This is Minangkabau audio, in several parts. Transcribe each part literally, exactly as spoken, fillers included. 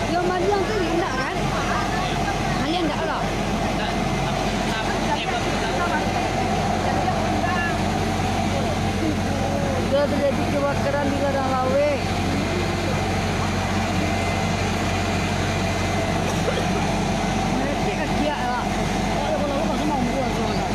Yang maliang tu indak kan? Maliang indak lah. Sudah terjadi kebakaran di ladang laweh. Meletek kaki awak lah. Awak lalu-lalu langsung mambuang semua kan.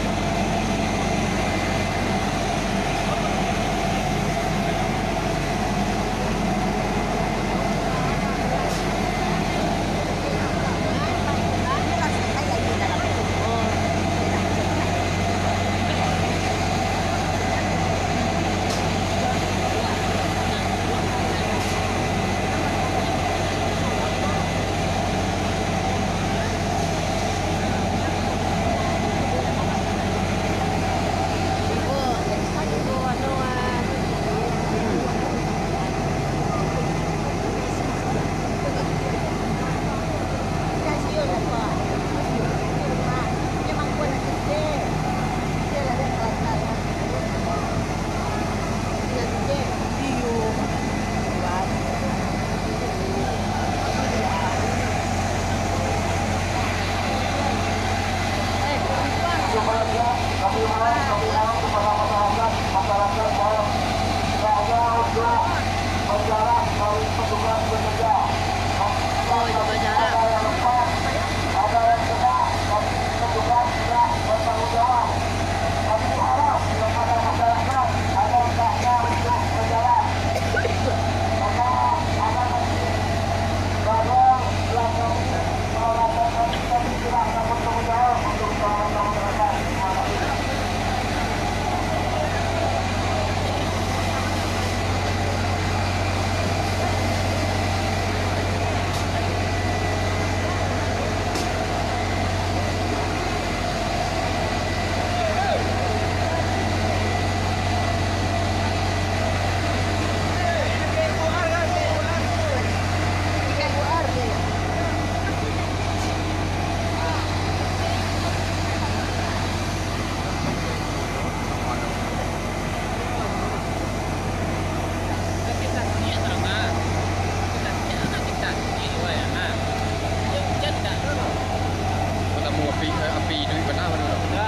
Kalau mau api, eh, api iduik bana, bana.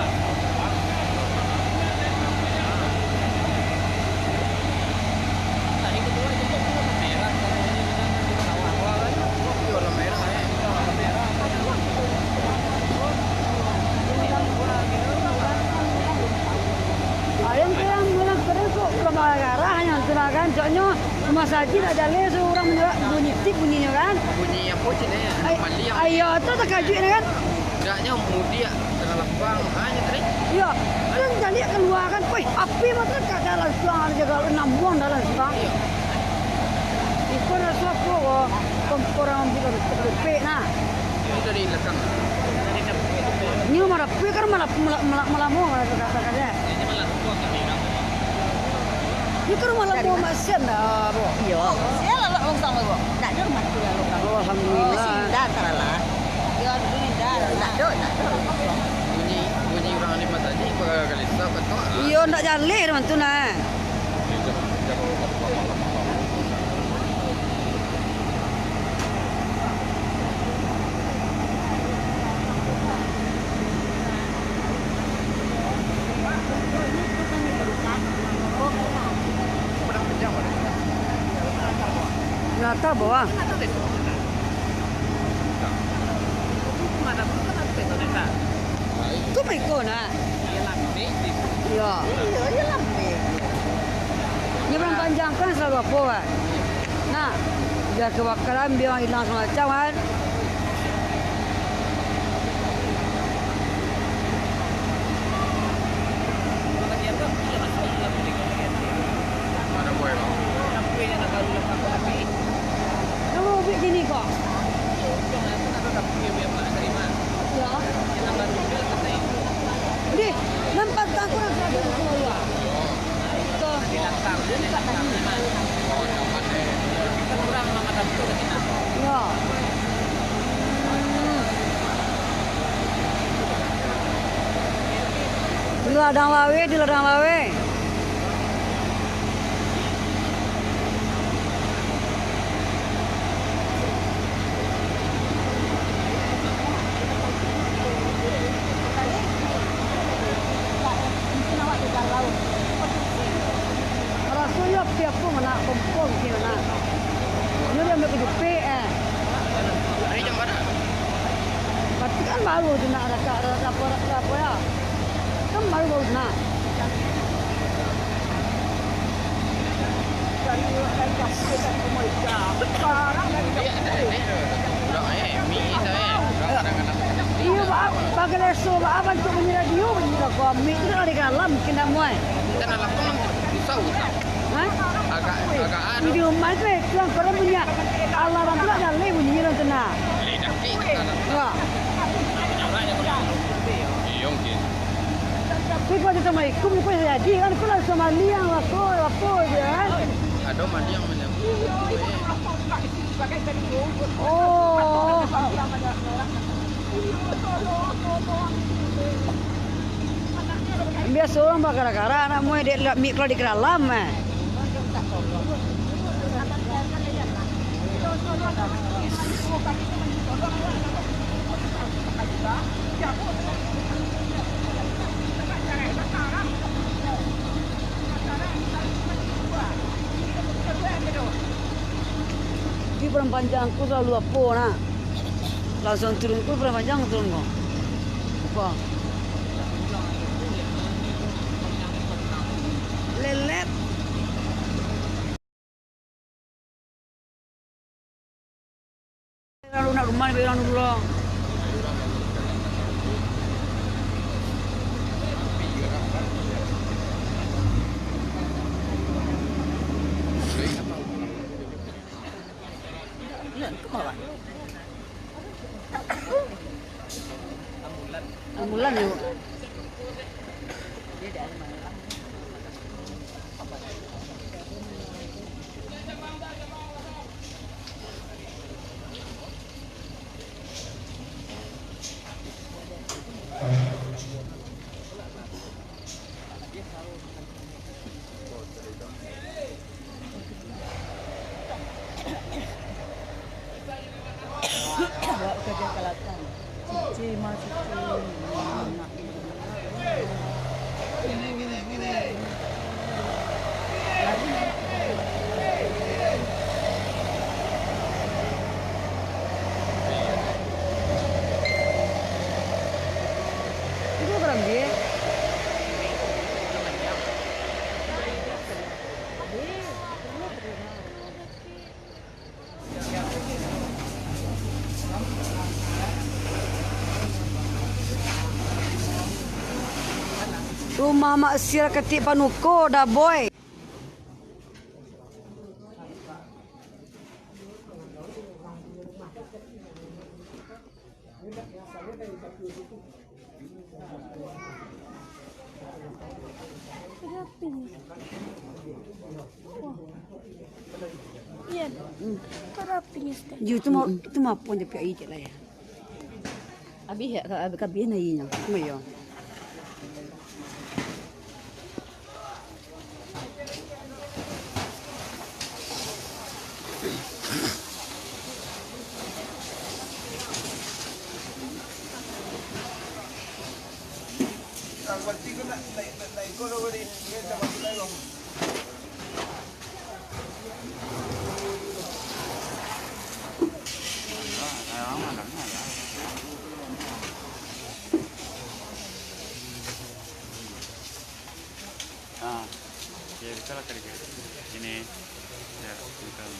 Ayam tu yang bilang keren kok, kalau marah-marah yang tu lah kan, coknyo rumah saji nak jaleh, so urang menyerak bunyi tik bunyinyo kan. Bunyi apo cine? Ai-, maliang. Ayo, tu takajuik kan. Ndaknyo mudiak tangah lapang, hanyo tadi. Iyo, kan jaliak kalua kan, woi, api mah kan ka dalam suang, ado jago anam buang dalam suang. Iyo. Iko raso apo ko, kompor yang ambiak terpepek nah. Itu dari lekang. Ini mah api kan malah, malah, malah, malah mau, malah kata-kata. Ini malah buang kami, Bang. Di ka rumah lambo Mak Sian dah, Bo? Iyo. Sian lah, Lok, langsung, Bo. Ndak ado rumah tu lah, Lok. Oh, alhamdulillah. Masih indah, Taralah. Iyo, dulu indah. Ndak ado, ndak ado. Bunyi, bunyi urang di mata ni, bakal galisa, ketok. Iyo, ndak jaleh mah tu nah. Nata bawah. Tu mah iko nah. Iyo. Iyo, iyo lambek. Nyo urang panjangkan salalu apo, kan? Nah, bia kabakaran, bia urang ilang samacam, kan? Namo ubik kini ko? Yo. Dih, nan pantang kurang satu ko yo. Yo. Di ladang laweh, di ladang laweh. Jupik, eh. Hari jam bara? Berarti kan baru tu nak raka-, raka-, raka-, apa ya? Kan baru-baru nak. Iyo, ba-, bagai leso, ba-, bantuak bunyi radio, bunyi rokok, mik tu kalau di dalam, kena muai. Kan dalam tu susah utang. Hah? Agak, agak anu. Di rumah tu, eh, tuan korang punya alarm tu lah jaleh bunyi dalam tu nah. Boleh dah, okey, tak ada. Ya. Iyo, okey. Tapi kalau assalamualaikum, kau jadi kan, kau langsung maliang lah, kau, apa je kan? Ada maliang macam tu. Oh. Biaso urang bagara-gara anak muai dek lak mik kalau di dalam, eh. Di Padang Panjang ko salalu apo, nak? Langsuang turun ko Padang Panjang turun ko. Apo? Lelet. Lalu nak rumah, nak urang dulu lah. Ambulan yo. Awak kerja kalatan. Cici mah cici. Itu berang dia. Rumah Mak Sial Katiak Panuko, Daboy. Iya. Hmm. Kok rapinya, Ustaz? Yo, itu mau, itu mau pun tapi aja lah ya. Habis ya, habis, habis airnya. Cuma ya. Ah, ya, bisa lah kali-kali. Ini, ya, bukan.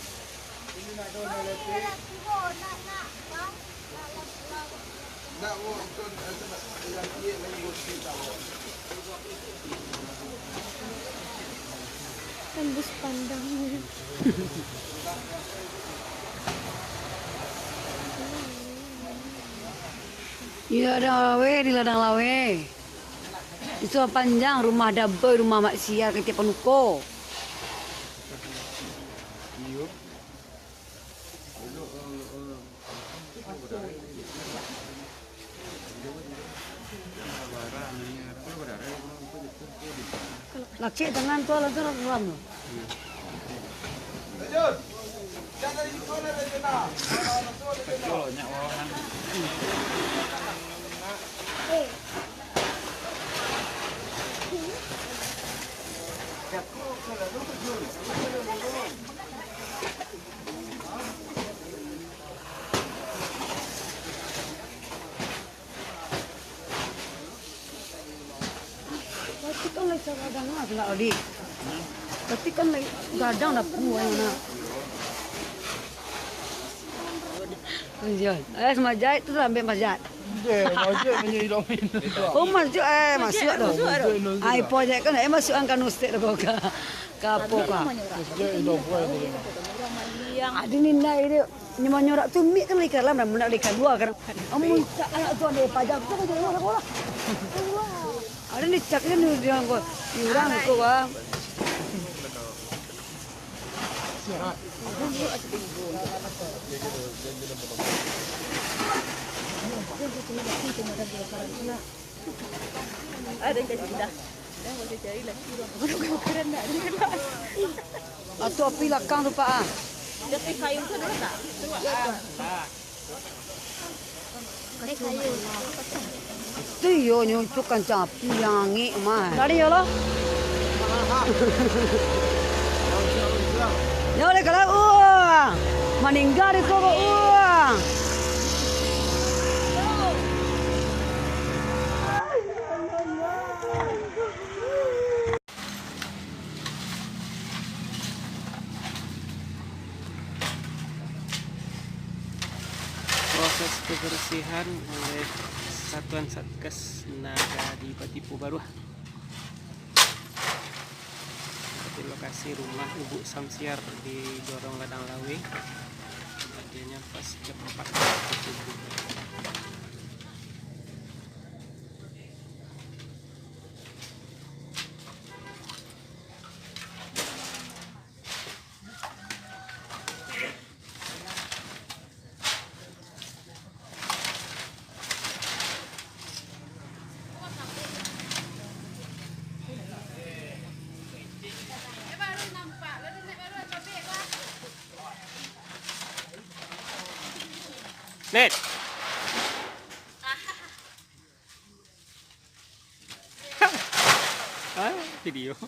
Tembus pandang. Di ladang laweh, di ladang laweh. Itu panjang rumah Daboy, rumah Mak Sial, Katiak Panuko. Lakek tangan tu lah tu, lah tu. Gadang lah pula, Odi. Tapi kan lagi gadang dapua yang mana. Iya. Eh, Mas Jahit tu lah ambil Mas Jahit. Iya, Mas Jahit punya ilok main. Oh, Mas Jahit, eh, masuk tu. Masuk tu. Ai, projek kan, eh, masuk angka nusik tu ka, ka apa ka. Mas Jahit ilok buat tu. Ada ni nak dia. Nyo manyorak tu mik kan dari dalam, dah nak dari kalua kan. Amun tak anak tu ada pajak tu kan jangan lah. Ada ni cak ni dia ko. Ni urang ko, Bang. Ada yang kasi dah. Dah, boleh cari laki urang. Mana kau keren nak dia lah. Atu api lakang tu, Pak, ah. Dia kayu tu ada tak? Tu iyo nyo tu kancang api yang angek mah. Tadi yo lo. Yo le kalau uang. Maningga di ko uang. Proses kebersihan oleh Satuan Satgas Nagari Batipu Baruah di lokasi rumah Ibu Samsiar di Lorong Ladang Lawe. Kejadiannya pas jam empat subuh. Net. Ah, video.